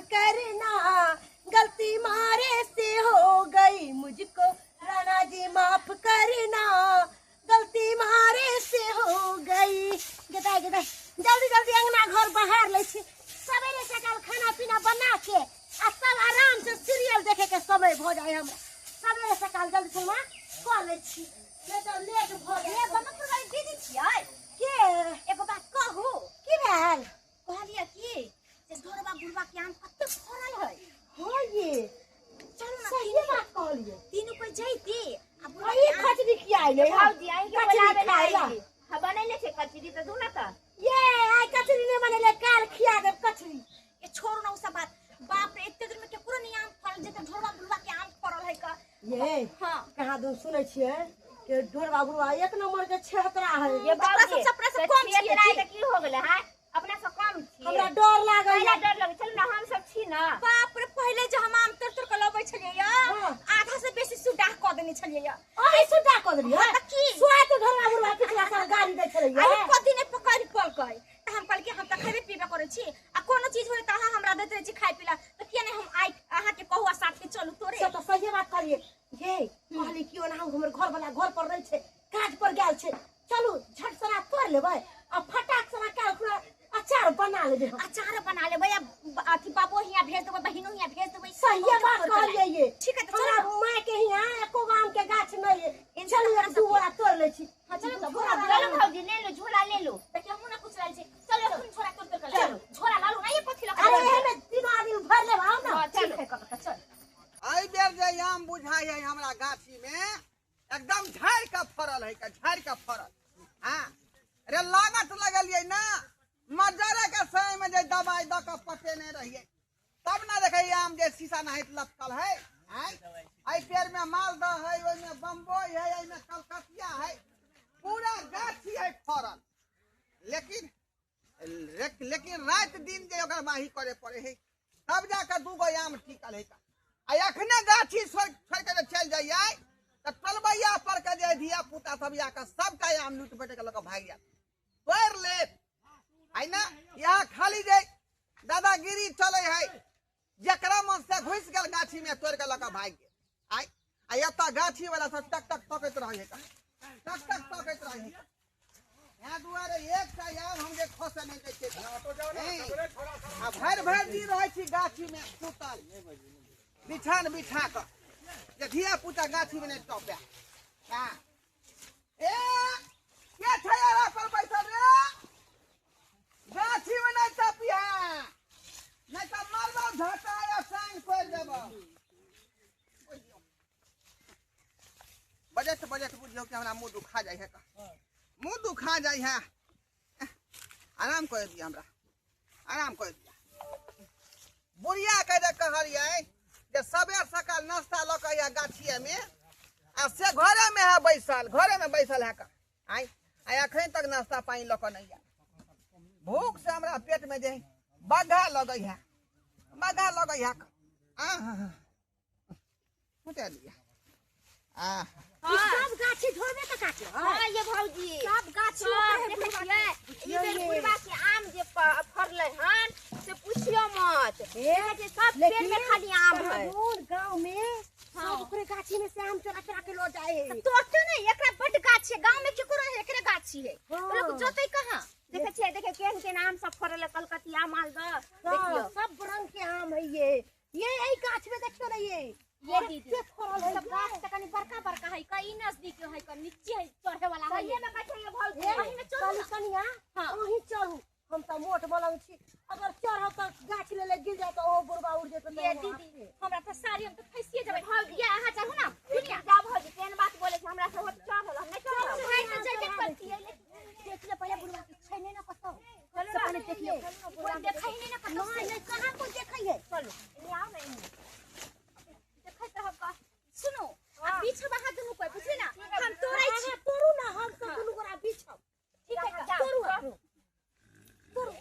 करना, गलती मारे से हो गई मुझको राणा जी माफ करना, गलती मारे से हो गई। गेदाय गेदाय जल्दी जल्दी अंगना घर बहार लै छी, सवेरे सकाल खाना पीना बना के आ सब आराम से सीरियल देखे के समय भ जाए हमरा। सवेरे सकाल जल्दी से कऽ लै छी, नहीं तो लेट भ जाए। ए बनपुर वाली दीदी छियै के? एगो बात कहू। की भेल? कहलियै की जे ढोरबा बुढ़बा के आम कते फरल है। हाँ ये चलू ना, सही बात कहलियै। तीनू कोई जैती आ बुढ़बा ई के आम खचरी किया अइलै? भौजी अहीं के कचरी बोलाबे ला खाइ ला। आइली। हाँ बनैले छै कचरी तऽ दू ना तऽ। ये आइ कचरी नहि बनेले, काल खिया देब कचरी। ए छोड़ू ना उ सब बात, बाप रे एते दिन में केकरो नहीं आम फरल जेते ढोरबा बुढ़बा के आम फरल है का। ये हाँ कहाँ दूर सुनै छियै कि ढोरबा बुढ़बा एक नंबर के छेहतरा है। ये अपना भौजी सबसे अपना से कम छियै छियै जी। तऽ की हो गेलै? हाँ अपना से कम छियै। हमरा डर लागै पहिले डर लगै चलू ना, हम सब छी ना। बाप रे पहिले जे हम आम तोड़ तोड़ के लबै छलियै या, हाँ। आधा से बेसी सुडाह कऽ देने छलियै या। अहीं सुड्डा कऽ देलियै? हाँ, तऽ की? सुआइ तऽ ढोरबा बुढ़बा पिछला साल गाड़ी दै छलैया। अरे कथी नहि पकड़ि पलकै तऽ हम कहलियै हम तऽ खयबे पीबे करै छी आ कोनो चीज होय तऽ अहाँ हमरा दैत रहै छी खाय पीला, तऽ किया नहि हम आइ अहाँके कहू आ साथ के चलू तोरे। से तऽ सहिए बात कहलियै। ये कहली कि ओना हमर घर वाला घर पर रहै छै, काज पर गेल छै, चलू झट सना तोड़ लेबै आ फटाक सना काल खुना अचार बना लेबै हम। अचार बना लेबै आ अथी बाबो हियाँ भेज देबै, बहिनो हियाँ भेज देबै। सहिए बात कहलियै ये। ठीक है तऽ हमरा चलू। माय के हियाँ एको गो आम के गाछ नहि है, चलू एक दू गोरा तोड़ लै छी। हाँ चलू तऽ झोरा चलू भौजी ले लू, झोला ले लू। देखियौ हमहूँ ना कुछ लायल छी, चलू एखन झोरा तोड़ तोड़ के लाउ। झोरा लालू ना ये कथी लऽ अरे एहिमे तीनों आदमी भर लेब, आउ ना। हाँ, चलू। ठीक है कका चल। एहि बेर जे आम बुझाइ है हमरा गाछी में एकदम झाड़ि के फरल है, झाड़ि के फरल। हाँ अरे लागत लगलियै ना, मजरे के समय में जे दवाई दऽ के पटेने रहियै तब ना देखै आम जे शीशा नाहित लटकल है। आँय एहि पेड़ में मालदह है, ओहिमे बम्बई है, एहिमे कलकतिया है, पूरा गाछी है फरल। लेकिन लेकिन राति दिन जे ओकर माही करे पड़े है तब जाके दू गो आम टिकल है। आ एखने गाछी छोड़ि छोड़ि के जे चलि जइयै तऽ टलबैया पर के जे धिया पुता सब आके सबटा आम लूटि पटि के लऽ कऽ भागि जायत, तोड़ि लेत। आइ ना यहाँ खाली जे दादागिरी चलै है, जकरा मन से घुसि गेल गाछी में तोड़ि के लऽ कऽ भागि गेल। आइ आ एतऽ गाछी वाला सब टक टक तकैत रहै है, टक टक तकैत रहै है। यहाँ दुआरे एकटा आम हम जे खसै नहि दै छियै। आ भरि भरि दिन रहै छी गाछी में सुतल, बिछान बिछा कऽ जे धिया पुता गाछी में नहि टपै। हाँ ए के छै अरा पर बैसल रे? गाछी में नहि टपिहे, नहि तऽ मारबौ झटा या टांग तोड़ि देबौ। बजट बजट बुझियौ कि हमरा मुँह दुखा जाइ है, मुँह दुखा जाइ है। आराम कर दिया हमरा, आराम कर दिया। बुढ़िया के जे कहलियै जे सबेर सकाल नाश्ता लऽ कऽ अइहे गाछिए में, आ से घरे में है बैसल, घरे में बैसल है। आइ आइ अखन तक नाश्ता पानि लऽ कऽ नहि आयल। भूख से हमरा पेट में जे बग्घा लगै है, बग्घा लगै है। आह सुते दिया। आह ई सब गाछी ढोरबे के काटलो है। हाँ ये भौजी सब गाछी सब ओकरे देखै बुढ़बा छियै, ई बेर बुढ़बा के आम जे फरलै हन से पुछियो मत। देखै छियै सब पेड़ में खाली आम है। गाँव में सब ओकरे गाछी में से आम चोरा चोरा के लऽ जाए है। तोड़ते नहीं, एकरा बड गाछी है गाँव में, केकरो है एकरे गाछी है। हाँ। लोग जोतै कहाँ? देखै छियै, देखै केहन केहन आम सब फरल है, कलकतिया मालदह। देखियौ सब रंग के आम है ये। ये एहि गाछ में देखियौ ना ये। ये दीदी कते फरल है सब गाछ तऽ कनी बड़का बड़का है, कई नजदीक है, कनी नीचे है, चढ़े वाला है। सहिए में कहै छै भौजी। एहि में चढ़ू कहली ना। कनिया, हाँ। अहीं चढ़ू, हम तऽ मोट मलंग छी, अगर चढ़ब तऽ गाछ ले ले गिर जाए तऽ ओहो बुढ़बा उड़ जेतै। ये दीदी हमरा तऽ साड़ी हम तऽ फंसिए जेबै। ये अहाँ चढ़ू ना दुनिया। जा भौजी केहन बात बोलै छै, हमरा से होत चढ़ल, हम नहि चढ़ब। चढ़ाइ तऽ जइबे करतियै, लेकिन देख ले पहिले बुढ़बा के छै नहि ना कतौ। चलू से ना, पहिले देख ले। कोइ देखै नहि ना कतौ। नहि नहि कहाँ कोइ देखै है। चलू एने आउ ना, एने देखैत रहब का। सुनू आ बिछब अहाँ दुनू कोइ, बुझली ना? हम तोड़ै छी। अहाँ तोड़ू ना, हम सब दुनू गोरा बिछब। ठीक है जाउ, तोड़ू चढ़ू। तोड़ू।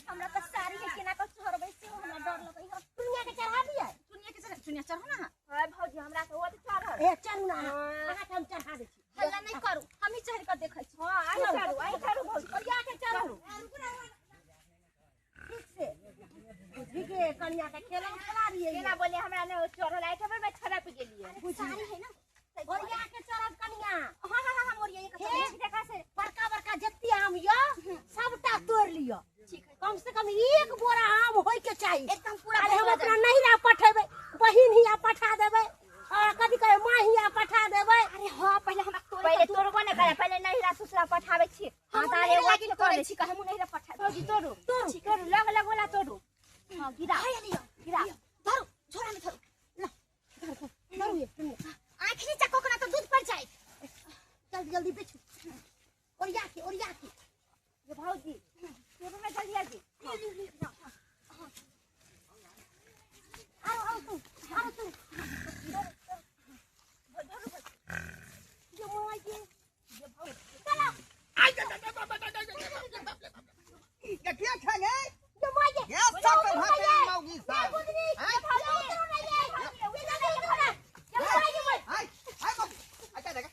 हमरा तऽ साड़ी है केना कऽ चढ़बै से हमरा डर लगै है। दुनिया के चढ़ा दियै? चुनिया के चढ़, चुनिया चढ़ू ना अहाँ। हाँ भौजी हमरा से होत चढ़ल। ए चढ़ू ना अहाँ, अहाँके हम चढ़ा दै छी। हल्ला नहि करू, हमही चढ़ि कऽ देखै छी। हाँ अहीं चढ़ू, अहीं चढ़ू भौजी। ओरिया के चढ़ू ठीक से। बुझी के कनिया के रंग रही है। केना बोलिए हमरा ने चढ़ल आइ खबर में छड़प गेलिए। साड़ी है ना ओरिया के चढ़त कनिया। हां हां हां मोरिया के हे। देखा से बड़का बड़का जत्ती आम यो सबटा तोड़ लियो। ठीक है। कम से कम एक बोरा आम होय के चाहिए एकदम पूरा। अरे हम अपना नहिरा पठेबै, बहिन हिया पठा देबै और कथी कहे माँ हिया पठा देबै। अरे हां पहले हमरा तोड़ पहिले तोड़बो ने करे, पहिले नहिरा ससुरा पठाबै छी। हम हां तारे नहिरा एगो लागी तोड़ै तोड़ै छी, हम नहिरा पठा भौजी तोड़ू तोड़ू। तोड़ू लग लग वाला तोड़ू। हां गिरा हाय लियो गिरा धरू झोरा में धरू ना धरू धरू ये आंख नीचा कोकना तो दूध पर जाए। जल्दी जल्दी बेचू ओरिया के ओरिया के। ये भौजी तोड़ू में जल्दी आजी। आओ आओ तू आओ तू जो मोआ के ये भौजी चलो आई जा जा जा जा जा देखिए छे जो मोआ के ये सब तो भागे मौगी साहब। बुदनी आय। ये भौजी उतरो नहीं है ये जा नहीं उतरो ना ये मोआ के बोल। आई आई मौगी अच्छा देखा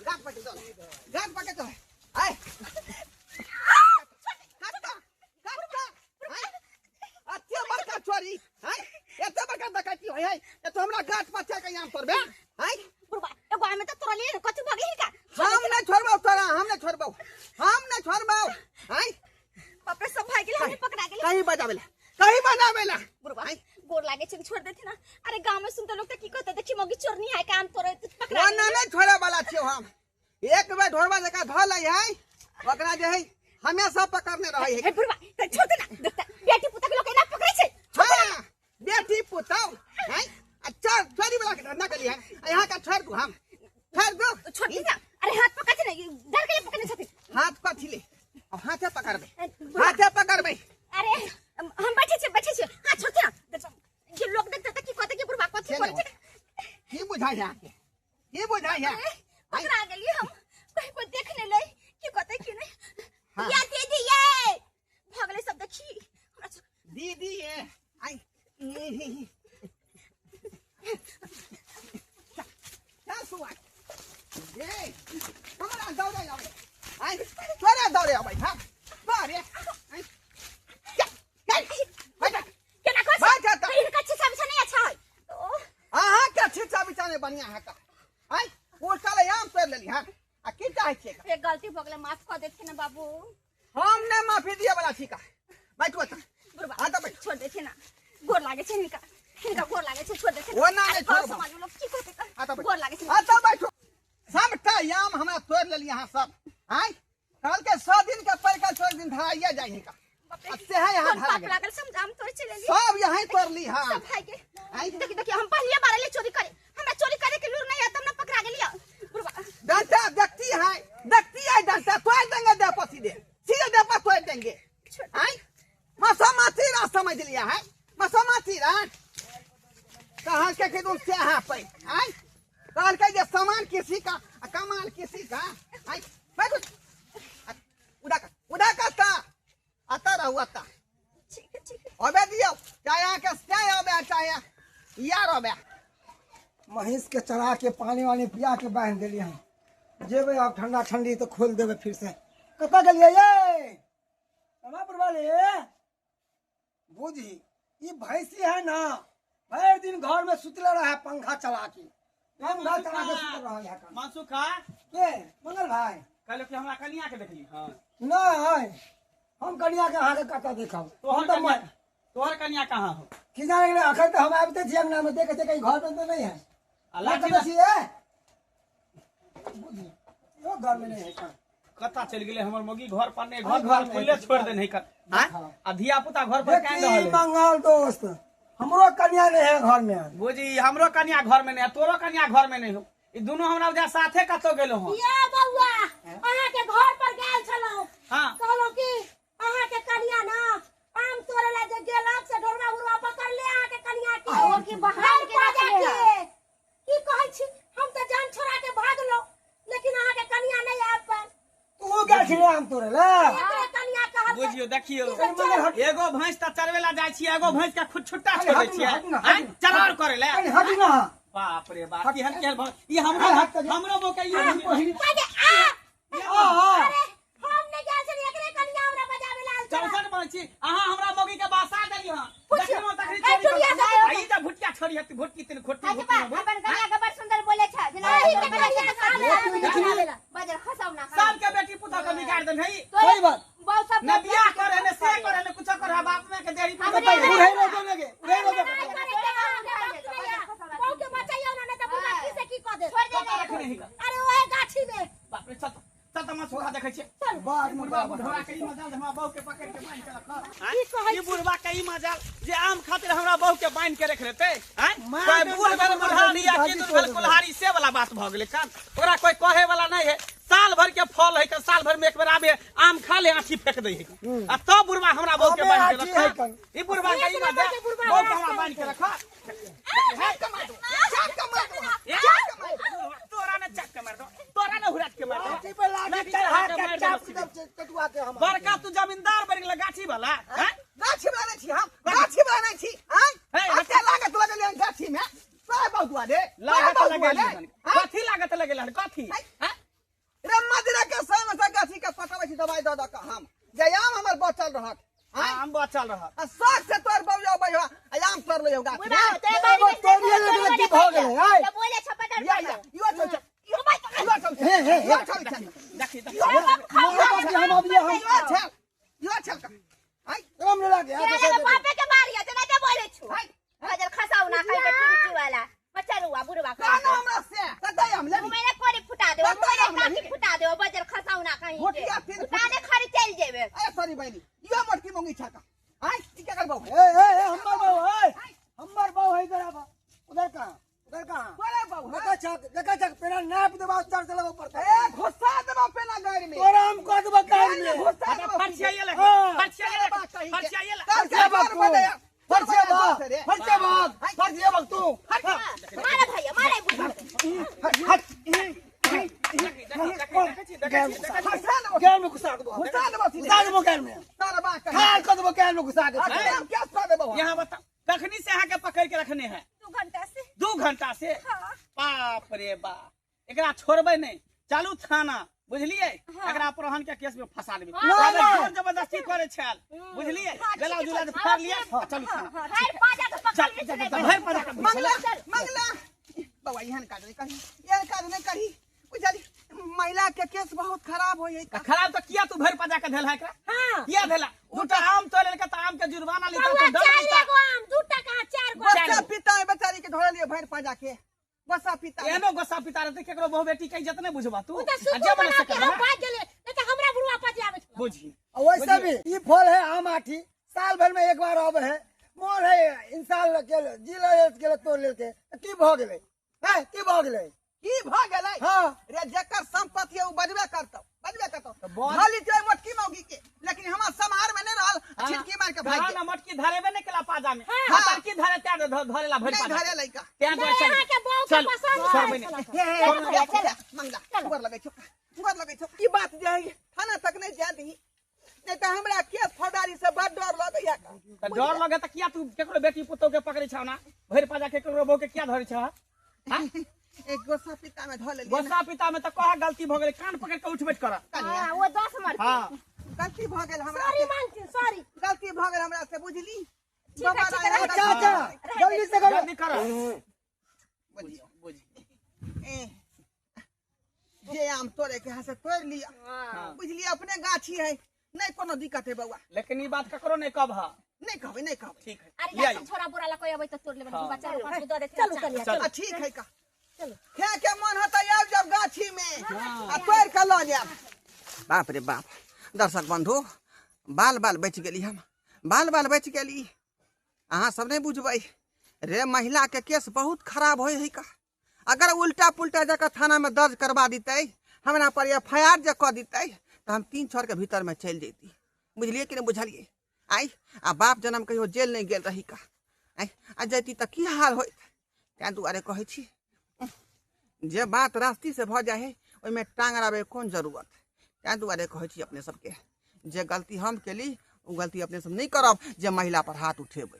गाठ पकड़ चल, गाठ पकड़ चल। आय काटा काटा अच्छा बड़का चोरी आय एते बड़का डकैती होय है ए तो हमरा गाठ पर चढ़ के आम तोड़बे आय। बुढ़वा एगो आमे त तोड़लिए ने कथि भगली का। हम नहीं छोड़बौ तोरा, हम नहीं छोड़बौ, हम नहीं छोड़बौ आय। बाप रे सब भाग गेल, हमने पकड़ा गेल। कहीं बजाबेला कहीं बजाबेला बुढ़वा गोर लागे छै छोड़ देथिन ना। अरे गांव में सुनते लोग त की कहते देखी मौगी चोरनी है काम तोड़े त पकड़ा ना ना नहीं छोड़े वाला छियौ हम। एक बेर ढोरबा जका धऽ लै है ओकरा जे है हमेशा पकड़ने रहै है। हे बुढ़वा त छोड़ दे ना देखता बेटी पुता के लोग एना पकड़ै छै। हां बेटी पुतौ है अच्छा चोरी वाला के धंधा कली है यहाँ का छोड़ दू हम छोड़ दू छोड़ दे ना। अरे हाथ पकड़ छै ने डर के पकड़ने छथिन। हाथ कथी ले अब हाथे पकड़बै हाथे पकड़बै। अरे हम बैठे छी बैठे छी हां छोड़ दे ना। देखो ये लोग देखते त की कहते कि बुढ़वा कथि करै छै। की बुझाइ है की बुझाइ है पकड़ा गेलिए हम कहीं कोई देख नहीं ले की कहते की नहीं। हाँ। या दीदी ये भगले सब देखी हमरा दीदी ये आई चल सुआ ए हमरा दौड़े आबै आई तोरा दौड़े आबै हां बारे आई चल चल बैठ केना कह बैठ त इनका छिछा बिछा नहीं अच्छा है। अहाँ के छिछा बिछा नहीं बढ़िया है का आई ओ साले आम तोड़ लेली हां आ की चाहै छियै का? एक गलती भऽ गेलै माफ कऽ देथिन ना बाबू। हम ने माफी दिए वाला छी का बैठू त बुढ़वा हां त बैठ छोड़ देथिन ना गोर लागे छै हिनका हिनका गोर लागे छै छोड़ देथिन। ओ ना नहि अरे गाँव छोड़बौ। समाज में लोग की कहतै हां त बैठ गोर लागे छै। हां त बैठू सबटा आम हमरा तोड़ लेली अहाँ सब आय कल के 100 दिन के पैका 100 दिन धराइए जाइ हिनका बाप रे, आ से है यहाँ कोन धरा पाप गेल। लागल सब आम तोड़ चलि एलियै। सब यहाँ तोड़ ली हां सब भाई के आय देखी देखी हम पहले बार ले चोरी करे हमरा चोरी करे के लूर नहीं है तब ना पकड़ा गेलियै बुढ़वा। डंटा देखती है डंटा तोड़ देंगे दे पर सीधे सीधे दे पर तोड़ देंगे आय मसमाती रा समझ लिया है मसमाती रा कहाँ के कि तुम से यहाँ पे आय कहल के जे सामान किसी का आ कमाल किसी का आय बैठो उड़ा का उड़ा का ता आता रहू आता ठीक है ठीक है अबे दियो चाहे यहाँ के चाहे अबे चाहे यार अबे। महींस के चरा के पानी वानी पिया के बांध दिलियै हम। जेबै आब ठंडा ठंडी तो खोल देबै फिर से। कतऽ गेलियै ये रमापुर वाले? बूझी ई भैंसी है ना भरि दिन घर में सुतले रहे पंखा चला के पंखा चला के सुतल रहल है। मनसुखा के मंगल भाई कहलो कि हमरा कनिया के देखली। हां नहीं हम कनिया के अहाँके कतऽ देखब। तोहर हम तऽ कनिया तोहर कनिया कहाँ हो की जाने गेलै अखन तऽ हम आबिते छी अंगना में देखै छियै कहीं घर में तऽ नहीं है। आ लाठी कतऽ छियै बुझी ओ घर में नहीं है कहाँ। कतऽ चलि गेलै हमर मौगी घर पर नहीं घर घर द्वार में खुलले छोड़ देने कर आँय? आ धिया पुता घर पर कान देखी रहल है। मंगल दोस्त हमरो कनिया नहीं है घर में। बुझी हमरो कनिया घर में नहीं है तोरो कनिया घर में नहीं हो ई दुनू हमरा उजा साथे कतौ गेलो हँ। ये बौआ अहाँ के घर पर गेल छलहुँ। हाँ। कहलहुँ कि अहाँ के कनिया ना आम तोड़े ला जे गेलक से ढोरबा उड़वा पकड़ ले अहाँ के कनिया के। और की बहार के बाजा रखले के। की कहै छी हम तऽ जान छोड़ा के भागलहुँ लेकिन अहाँ के कनिया नहीं आबि पायल। तू गेल छलै आम तोड़े ला? एकरे कनिया कहलकै। बुझियो देखियो मंगल हट। एगो भैंस तऽ चरवे ला जाइ छियै एगो भैंस के खुद छुट्टा अरे छोड़ै हटू ना, छियै। हटू ना, आँय, हटू। चरार करे ला। अरे हटू ना। बाप रे बाप केहन केहन भैंस ई हमरो हट, हट, हट। हमरो बोकैयो अरे नहीं। पहिली- बाजे, आ! आ, आ। अरे हम नहीं गेल छलियै एकरे कनिया झंझट बनै छी। अहाँ हमरा मौगी के बासा देली हँ। पुछियौ। देखलहुँ तखनी ए, चोरी चुड़िया करैत। सब आ ई जे भुटिया छोरी हती भुटकी तीन खोटी हाजी भुटकी बा में भुट। अपन कन्या के बड़ सुंदर बोले छ जेना एही के कन्या के आवे ला। बजर खसाउ ना सबके बेटी पुतोह के बिगाड़ देन है। सही बात। बहु सब न बियाह करे न से करे न कुछो करे, बाप में के देरी पुतोह हमरे के। उड़ै रहो दोनों के, उड़ै रहो दोनों के। नहीं करे के बा, बहू के बचाइयो ना, नहीं तो बुढ़ा की से की कह दे। छोड़ दे कतऽ रखने ही का? अरे ओहे गाछी में। बाप रे, चल तो, चल तो मछुआ देखै छियै। बाद में बुढ़वा बाप। बुढ़वा के ई मजाल हमरा बहू के पकड़ के बान्हि के रखल। की कहै ई बुढ़वा के ई मजाल जे आम खातिर हमरा बहू के बान्हि के रख लेतै। आँय? मार कोई दे, बूढ़ भेल मार दे, बुढ़ारी या भाजी की तोड़ भेल दे। कुल्हारी से वाला बात भऽ गेलै कान। ओकरा कोई कहे वाला नहीं है। साल भर के फल है के साल भर में एक बेर आबे आम खा ले आँखी फेंक दै है। आ तब बुढ़वा हमरा बहू के आमे बान्हि के आँठी है रखल। कन। ई बुढ़वा के ई एक नंबर मजाल के बुढ़वा बहू के है। हमरा बान्हि के रखल। चाप के मार दो, चाप के मार दो। तोरा ने चाप के मार दो, तोरा ने हुराट के मार दो। लाठी पे लाठी चढ़ा के चाप के कटुआ के हम। बड़का तू जमींदार बन गेल गाछी वाला। हैं? गाछी वाला नहीं छी हम, गाछी वाला नहीं छी। आँय? हे, अते लागत लगल हन गाछी में। तोरा बहुत दुआ दे, तोरा लागत बहुत दुआ लगेल दे। हन। आँय? कथी लागत लगेल हन? कथी? हैं? रे मजरा के समय में से गाछी के पटबै छी दवाई दऽ दऽ कऽ हम, जे आम हमर बचल रहत। आँय? आम बचल रहत। आ शौक से तोर बौआ बौआ आ आम तोड़ लियौ गाछ में। एगो तोड़िए लेके की भऽ गेलै, आय? त बोले छ पटर या, या, इहो छौ, छौ, इहो छौ, हे, हे, हे। इहो छौ, छौ। देखी देखी। मार बाप के हम अभी हम इहो छौ, इहो छौ। आँय? राम लड़ा के हाथ से तेरा बापे के मारिया जना के बोले छु बजर खसाउ ना कहि के टुरकी वाला बचरुआ बुढ़वा कहना हमरा से कतऽ हम लेबी? मैंने कोरी फुटा देबो, कतऽ मैंने हम काकी लेबी? फुटा देबो, बजर खसाउ ना कहीं के। भुटिया तीन उतारे खरी चल जेबे। अरे सॉरी बहिनी, इहो मोटकी मोंगी छका। आँय, ई क्या करबौ? ए ए ए, हमर बहू है, हमर बहू है, इधर आबा। उधर कहाँ, उधर कहाँ? तोरे बहू है। देखै छक, देखै छक, पेना नाप देबा चढ़ से लगो पड़ता। ए, घुसा देबौ पेना गाड़ी में। तोरा हम कह देबा गाड़ी में। घुसा देबौ। फरसिया ये लग, हाँ। फरसिया ये लग, फरसिया ये लग। फरसिया फरसिया बाग तू। फरसिया बाग, फरसिया बाग, फरसिया बाग तू। मारे भैया, मारे बुढ़वा। हट। देखी, देखी, देखी, देखी, देखी। घुसा देबौ। गैर में घुसा देबो। घुसा देबौ सीधे। घुसा देबो गैर में। तोरा बाप कहीं। खाल कऽ देबो गैर में घुसा के। अरे हम क्या सौ देबौ? यहाँ बताओ, कखनी से अहाँ के पकड़ के रखने है? 2 घंटा से। 2 घंटा से? हाँ। बाप रे बाप, एकरा छोड़बै नहीं, चलू थाना, बुझलियै? एकरा अपहरण के केस में फंसा देबै। ना, ना। जोर जबरदस्ती करे छल, बुझलियै? हाँ, ठीक गला है, जुला चल। फाड़ लिया, चलू थाना। हाँ, भरि पाजा के पकड़ चल, ले चल, चले। चल, भरि पाजा के मंगला, मंगला। बौआ, एहन काज नहीं करही, एहन काज नहीं करही। बुझली, महिला के केस बहुत खराब होय है। खराब तो किया तू भरि पाजा के धेला एकरा? हाँ। किया धेला? दूटा आम तोड़ लेलकै तऽ आम के जुर्माना लेतै, बौआ, तऽ दंड चारि लेतै। गो आम, दूटा कहाँ, चारि गो। गोस्सा पिता है बेचारी के धरलियै भरि पाजा के। गोस्सा पिता। एहनो गोस्सा पिता रहतै, केकरो बहु बेटी के इज्जत नहि बुझबा तू। उ तऽ आ सुतू जे मने बना से के करबा। हम भागि गेलियै, नहीं तऽ हमरा बुढ़वा पजियाबै छलै। बुझी। और वैसे भी ई फल है आम आठी, साल भर में एक बार आवे है। मोर है इंसान के जी ले के तोड़ लेलकै, तऽ की भऽ गेलै? हैं, की भऽ गेलै? की भऽ गेलै? हाँ। रे जेकर संपत्ति है उ बजबे करतौ, बजबे करतौ। बज- धली तो मोटकी मौगी के, लेकिन हमर समार में नहीं रहल, छिटकी मार के भाग हाँ गेल। ना, मोटकी धरेबे नहीं केला पाजा में। हाँ। हाँ। तरकी धरे त्यां धरेला भरि नहीं पाजा। धरे लइका। त्यां दुआरे नहीं, चल। अहाँके बहू के चल, पसंद चल, है। बहिनी। हे, हे, हे, चल, मंगला, गोर लगै छौ, गोर लगै छौ। ई बात जे है, थाना तक नहीं जाय दही, नहीं तऽ हमरा केस फौजदारी से बड़ डर लगैया। तऽ डर लगे तऽ किया तू केकरो बेटी पुतोह के पकड़ै छौ ना? भरि पाजा के केकरो बहू के किया धरै छौ? हाँ? एक गोस्सा पिता में धऽ लेलियै। गोस्सा पिता में तऽ कह गलती भऽ गेलै, कान पकड़ के उठ बैठ कर। कनिया। हाँ, वो 10 मरती। हाँ। गलती भऽ गेल हमरा सॉरी से। मांगथिन, सॉरी। गलती भऽ गेल हमरा से, बुझली? ठीक है, ठीक है, अच्छा, अच्छा, जल्दी से करो। जल्दी कर। बुझियौ। बुझी। ए, जे आम तोड़े के है से तोड़ लिया। बुझलियै, अपने गाछी है, नहीं कोनो दिक्कत है बौआ। लेकिन ई बात ककरो नहीं कहब। नहीं कहबै, नहीं कहबै। ठीक है। अरे लिया जाय छोरा बुरा ला कोई अबै तऽ तोड़ लेबै, हाँ। बच्चा 5 गो दऽ देथिन। चलू कनिया, चलू। आ, ठीक है का। चलू। खाए के मन होतै आबि जाब गाछी में आ तोड़ के लऽ जायब। बाप रे बाप, दर्शक बंधु, बाल बाल बचि गेली हम, बाल बाल बचि गेली। अहाँ सब नहीं बुझबै रे, महिला के केस बहुत खराब होय है का। अगर उल्टा पुल्टा जाकर थाना में दर्ज करवा देतै, हमरा पर एफ I R J कऽ देतै, तऽ हम 3 छर के भीतर में चलि जैती। बुझलियै कि नहीं बुझलियै? आइ आ बाप जनम कहियो जेल नहीं गेल रही का। आइ आ जैती तऽ की हाल होइत? तैं दुआरे कहै छी, जे बात रास्ती से भऽ जाइ है ओहिमे टांग अड़ाबै कोन जरूरत। तैं दुआरे कहै छी अपने सबके, जे गलती हम केली ओ गलती अपने सब नहीं करब, जे महिला पर हाथ उठेबै।